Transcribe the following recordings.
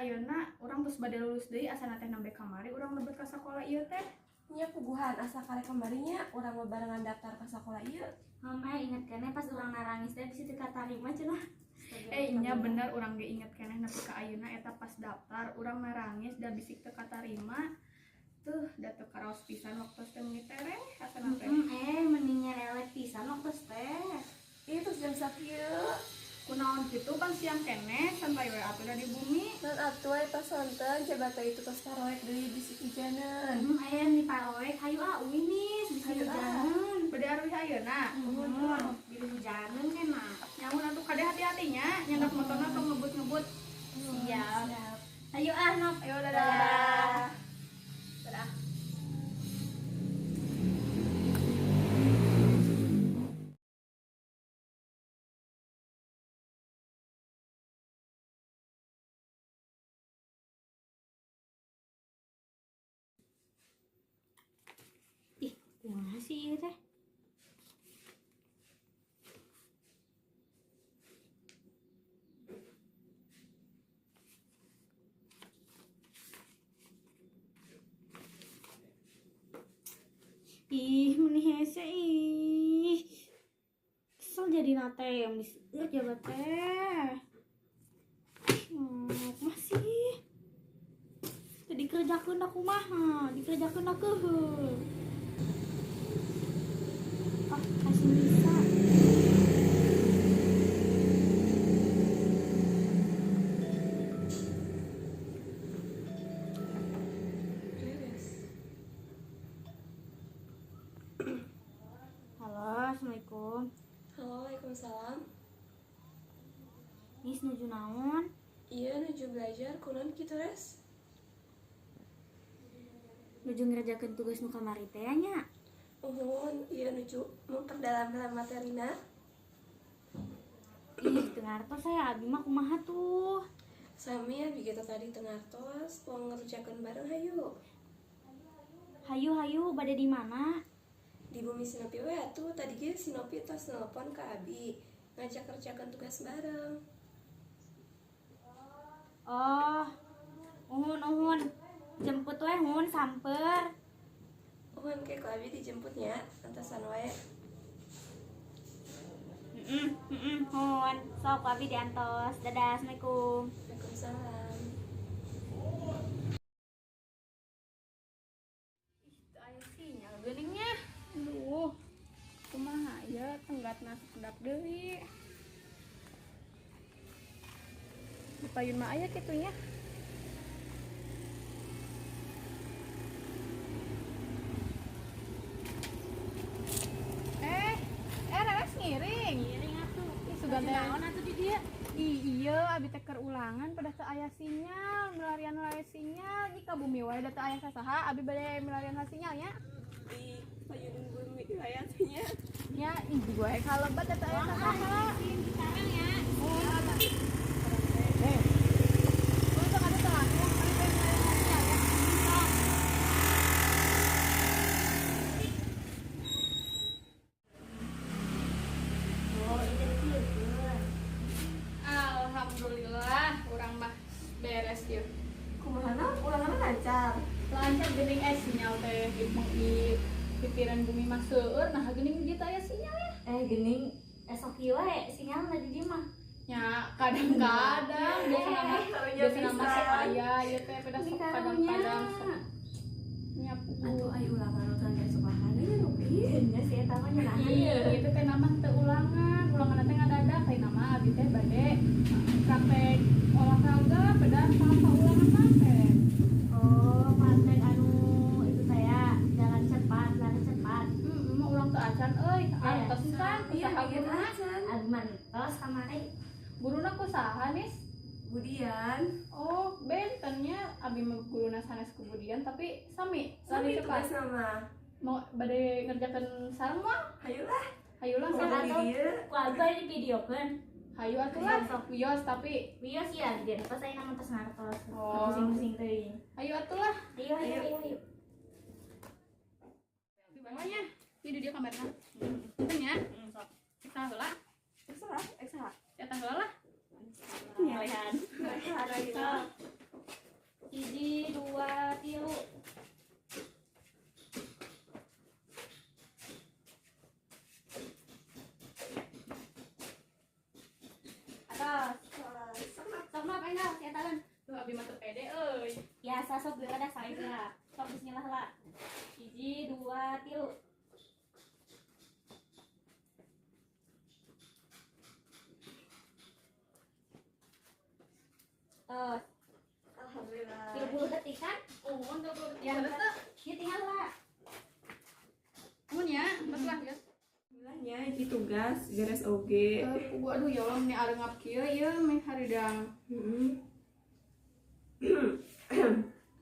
ayeuna urang tos bade lulus deui, asana teh nembe kamari urang lebet ka sakola ieu teh. Nya puguhan, asa kale kamari nya urang barengan daftar ka sakola ieu. Mama inget keneh pas urang narangis teh bisi teu katarima cenah. Eh, nya bener, urang ge inget keneh nepi ka ayeuna eta pas daftar urang narangis da bisi teu katarima. Tuh, da teu karaos pisan waktu teh meuni tereh asana teh. Mending nyerelek pisan waktu teh. Ih, terus jam sakieu. Kunaon kitu, pan siang keneh, santai we atuh da di bumi. Nan atuh eta sonten coba teh itu tos paroek deui bisi hujaneun. Aya di paroek, hayu ah uih nih, bisi Hayu, ah. hujaneun. Bade aruih ayeuna? Muhun, bisi hujaneun kan mah. Nya muhun atuh, kade hati-hati nya, nyandak motorna tong ngebut-ngebut. Siap. Siap. Hayu ah, Nop. Ayo, dadah. Dadah. Ih, kumaha sih ieu teh? Ih, meni hese ih. Kesel jadi nate yang diseueur jabat teh. Masih. Teu dikerjakeun da kumaha? Dikerjakeun da keuheul. Ah, kasih bisa. Beres. Halo, assalamualaikum. Halo, waalaikumsalam. Nis, nuju naon? Iya, nuju belajar, kunaon kitu, Res? Nuju ngerjakeun tugas nu kamari teh nya. Uhun, iya, nuju memperdalam materina. Ih, teu ngartos saya, abi mah kumaha tuh? Sami ya, begitu tadi teu ngartos, mau ngerjakeun bareng hayu. Hayu hayu, bade di mana? Di bumi Sinopi we atuh, tadi ge Sinopi tos nelpon ke Abi, ngajak kerjakan tugas bareng. Oh, uhun uhun. Jemput we hun, samper. Uhun, ke ku Abi dijemputnya, antosan wae. Heeh, hun. Sok abi diantos. Dadah, assalamualaikum. Waalaikumsalam. Teu aya sinyal geuning nya. Duh. Kumaha ieu, tenggatna sakedap deui. Di payun mah aya kitu nya. Eh, eh, Reres ngiring. Ngiring atuh. Ih, sugan teh. Naon atuh di dieu? Ih, iya, abi teh keur ulangan pada teu aya sinyal, milarian wae sinyal. Jika bumi wae da teu aya sasaha, abi bade milarian sinyal nya. Di payun bumi wae atuh nya. Nya, ih gue kalebat da teu aya sasaha. Sekarang ya. Oh, ada. Eh. Oh, sok ada teu aku, abi bade milarian sinyal ya. Sok. Oh, itu kieu. Alhamdulillah, urang mah beres yeuh. Kumaha na? Ulanganna lancar? Lancar geuning, eh sinyal teh di pipiran bumi mah seueur, nah geuning di dieu teu aya sinyal ya. Eh, gening esok ieu wae sinyal di dieu mah. Ya, kadang-kadang biasa nama Karunya biasa nama pisan. Sok aya ieu teh pada Ini sok karunya. kadang-kadang sok nyapu. Atuh ai ulangan nu tangga sukahan nya Nupi. Nya sih eta mah nyenahan. Iya, itu teh nama teu ulangan, ulangan teh ngadadak kayak nama abi teh bade praktek olahraga pada sama ulangan mah teh. Oh, praktek anu itu teh ya, jalan cepat, lari cepat. Heeh, mah ulang teu acan euy, antos kan Iya, kusaha bikin guruna? acan. Abi mah entos kamari. Guruna kusaha, Nis? Budian. Oh, bentennya abi mah guruna sanes ku Budian, tapi sami Sami lari cepat. tugas nama. Mau bade ngerjakeun sareng mah? Hayulah. Hayulah Mau sama. di dieu. Ku abi di videokeun. Hayu atuh lah, wios tapi. Wios ya, di dieu tos aya nama tos ngartos. Oh. Pusing-pusing teuing. Hayu atuh lah. Ayo ayo ayo ayo. Di bawahnya. Ini dia kamarna. Punten ya. Sok. Kita heula. Salah, eh salah. Eta heula lah. Ngelehan. Salah. Sok. Abi mah teu pede euy. Biasa sok geura da sae lah. Sok bismillah lah. Hiji, dua, tilu. Eh, Alhamdulillah. 30 detik kan? Oh, untuk Ya, ya betul. Ya tinggal lah. Mun ya, betul lah ya. Alhamdulillahnya hiji tugas beres oge. Pugu aduh ya Allah meni areungap kieu ieu meh haridang. Heeh.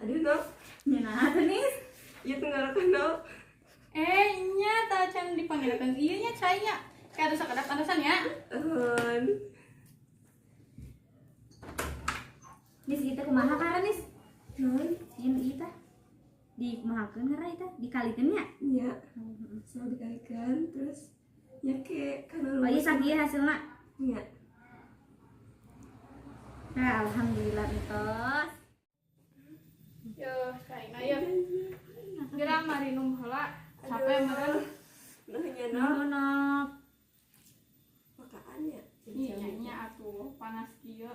Aduh, Nop. Ya nah, tuh nih. Ieu tenggorokan, Nop. Eh, nya ta can dipanggilkeun ieu nya cai nya. Kayak atuh sakedap antosan ya. Ehun. Nis kita kumaha karena nis? Naon? Ieu nu ieu tah. Dikumahakeun karena itu dikalikeun nya. Nya, selalu dikalikan terus nya ke kana Oh iya sakieu hasilna. Nya. Nah, alhamdulillah entos. Yo, caina ya. Geura marinum heula. Capek meureun. Nuh nya, Nop. Nuhun Nop. Makaan nya. Iya nya atuh panas kieu.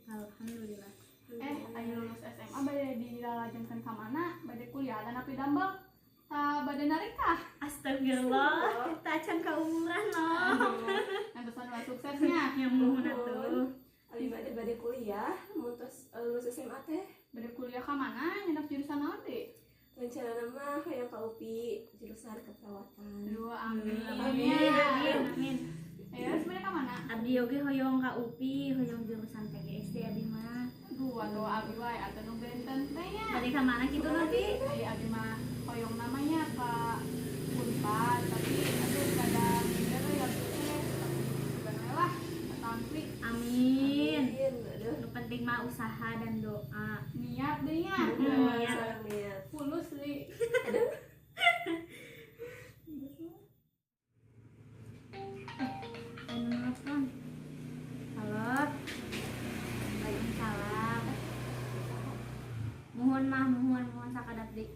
Alhamdulillah. Ayo lulus SMA bade dilalajengkeun ka mana? Bade kuliah dan api damel. Ta bade narik kah? Astagfirullah, kita acan kaumuran Nop. Antosan wae suksesnya. Ya muhun atuh. Abi bade kuliah, mun tos lulus SMA teh. Bade kuliah ka mana? Nyenak jurusan naon deui? Rencana mah hayang ka UPI jurusan keperawatan. Aduh, amin. Amin, amin, amin. Ya, sebenarnya ka mana? Abdi oge hoyong ka UPI, hoyong jurusan PGSD abdi mah. Aduh, atuh abi wae atuh nu benten teh nya. Bade ka mana kitu nanti? Ai abi mah hoyong namanya ka Unpad, tapi aduh kada minder ya teh. Tapi sugan we lah, tampik Amin. Amin. Aduh. Nu penting mah usaha dan doa. niat deh nya. Niat. Sareng niat. Fulus li. Anu nelfon. Halo. Waalaikumsalam. Mohon mah, mohon, mohon sakadap deui.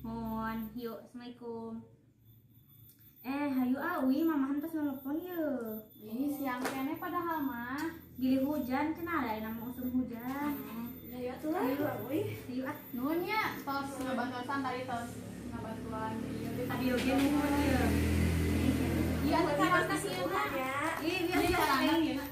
Mohon, yuk, assalamualaikum. Hayu ah, uwi mama tos nelpon ye. Ih, siang keneh padahal mah. Gili hujan cenah ada nama usum hujan. Ya ya atuh lah, euy. Hayu ah, Nuhun nya tos ngabantuan tadi tos ngabantuan ieu teh. tadi oge nuhun ye. Iya, atuh carana kieu mah. Ya. Ih, Iya, biar carana kieu.